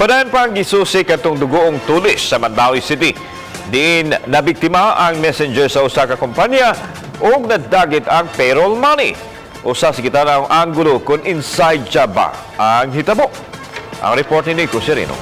Padayon pa ang gisusi katong dugoong tulis sa Mandaue City. Diin nabiktima ang messenger sa usa ka kumpanya ug nadagit ang payroll money. Usa sa gitan-awng anggulo kung inside job ba ang hitabo. Ang report ni Nico Sereno.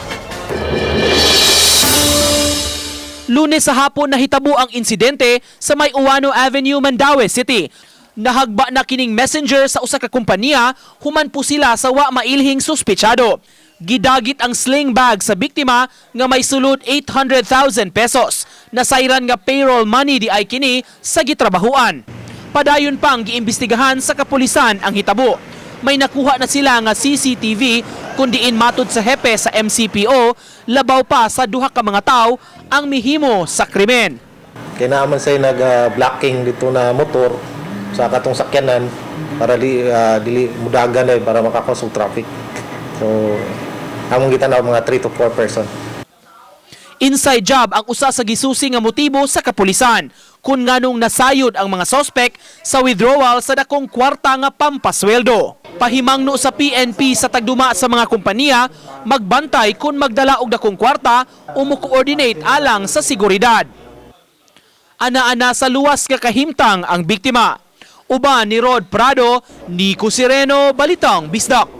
Lunes sa hapon nahitabo ang insidente sa may Ouano Avenue, Mandaue City. Nahagba na kining messenger sa usa ka kompanya human po sila sa wa mailhing suspetsado. Gidagit ang sling bag sa biktima nga may sulod 800,000 pesos. Nasayran nga payroll money di ay kini sa gitrabahuan. Padayon pang giimbestigahan sa kapulisan ang hitabo. May nakuha na sila nga CCTV kung diin matud sa hepe sa MCPO, labaw pa sa duha ka mga tawo ang mihimo sa krimen. Kaya naman say nag-blocking dito na motor sa katong sakyanan para di dili mudagan ay para makakos og traffic. So among gitan-aw mga 3 to 4 person. Inside job ang usa sa gisusi nga motibo sa kapulisan kung nganong nasayod ang mga sospek sa withdrawal sa dakong kwarta nga pampasweldo. Pahimangno sa PNP sa tagduma sa mga kompanya, magbantay kung magdala og dakong kwarta o mo-coordinate alang sa seguridad. Ana-ana sa luwas nga kahimtang ang biktima. Uban ni Rod Prado, Nico Sireno, Balitang Bisdak.